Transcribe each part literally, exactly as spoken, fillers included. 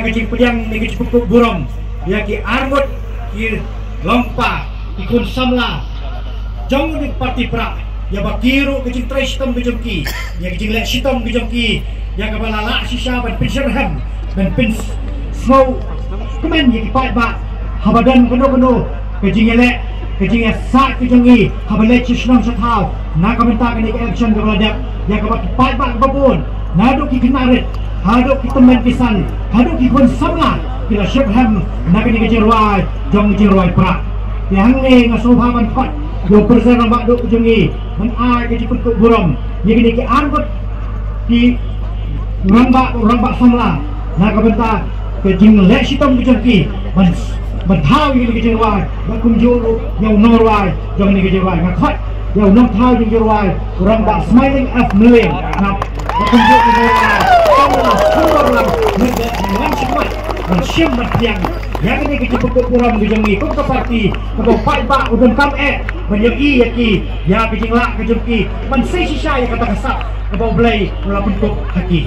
Ka jingpdiang ne ka jingpynkup burom ïa ki arngut ki longpa, ki khun samla jong une u party Prah, ïa ba ki ruh ka jingtrei shitom ka jong ki, ïa ka jingleh shitom ka jong ki, ïa kaba la lah shisha ban pynshitrhem, ban pynsngewkmen ïa ki paidbah haba don kano kano ka jingïaleh, ka jingïasah ka jong ngi haba leit sha shnong sha thaw na ka bynta kane ka election kaba la dep, ïa kaba ki paidbah kiba bun, naduh ki khynnah rit haduh ki tymmen ki san, haduh ki khun samla, ki la shitrhem na kane ka jingrwai jong ka jingrwai Prah. Te hangne nga sngewbha ban khot ïa u President Rangbah Duh ka jong ngi ban ai ka jingpynkup burom ïa kine ki arngut ki rangbah, rangbah samla na ka bynta ka jingleh shitom ka jong ki ban, ban thaw ïa kane ka jingrwai, bad kumjuh ruh ïa u nongrwai jong kane ka jingrwai. Nga khot ïa u nongthaw jong ka jingrwai, u Rangbah Smiling F Mylliem, na, bad kumjuh ïa u nongrwai, samla, samla, samla, ban shim ban pdiang ïa kane ka jingpynkup burom ka jong ngi kum ka party, kaba u paidbah u donkam eh ban ïohi ïa ki, ïa ka jinglah ka jong ki ban sei shisha ïa kata ka sap kaba U Blei u la pynkup ha ki.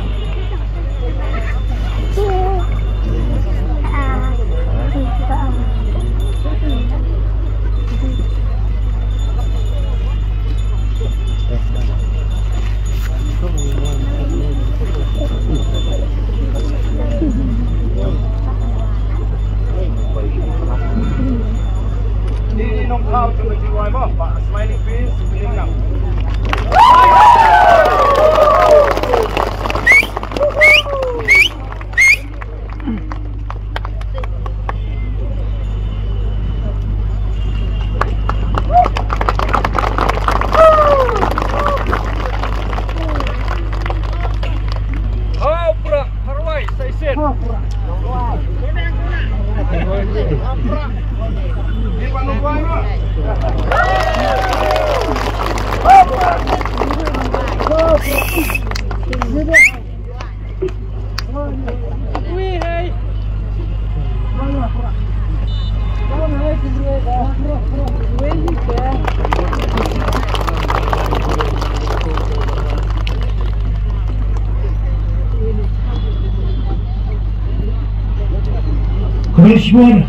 Khublei shibun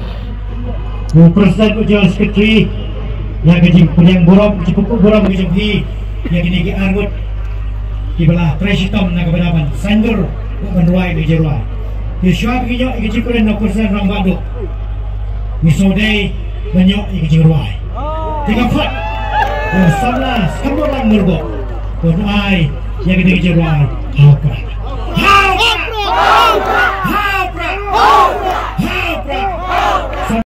u President, u General Secretary, ïa ka jingpdiang burom, ka jingpynkup burom ka jong phi ïa kine ki arngut kiba la trei shitom na ka bynta ban saiñdur bad ban rwai ïa ka jingrwai. Te shuwa ba ngin ïoh ïa ka jingkren na u President Rangbah Duh, ngi sngewdei ban ïoh ïa ka jingrwai. Te nga khot ïa u samla Skhem Morlang Myrboh ban ai ïa kane ka jingrwai ha u Prah.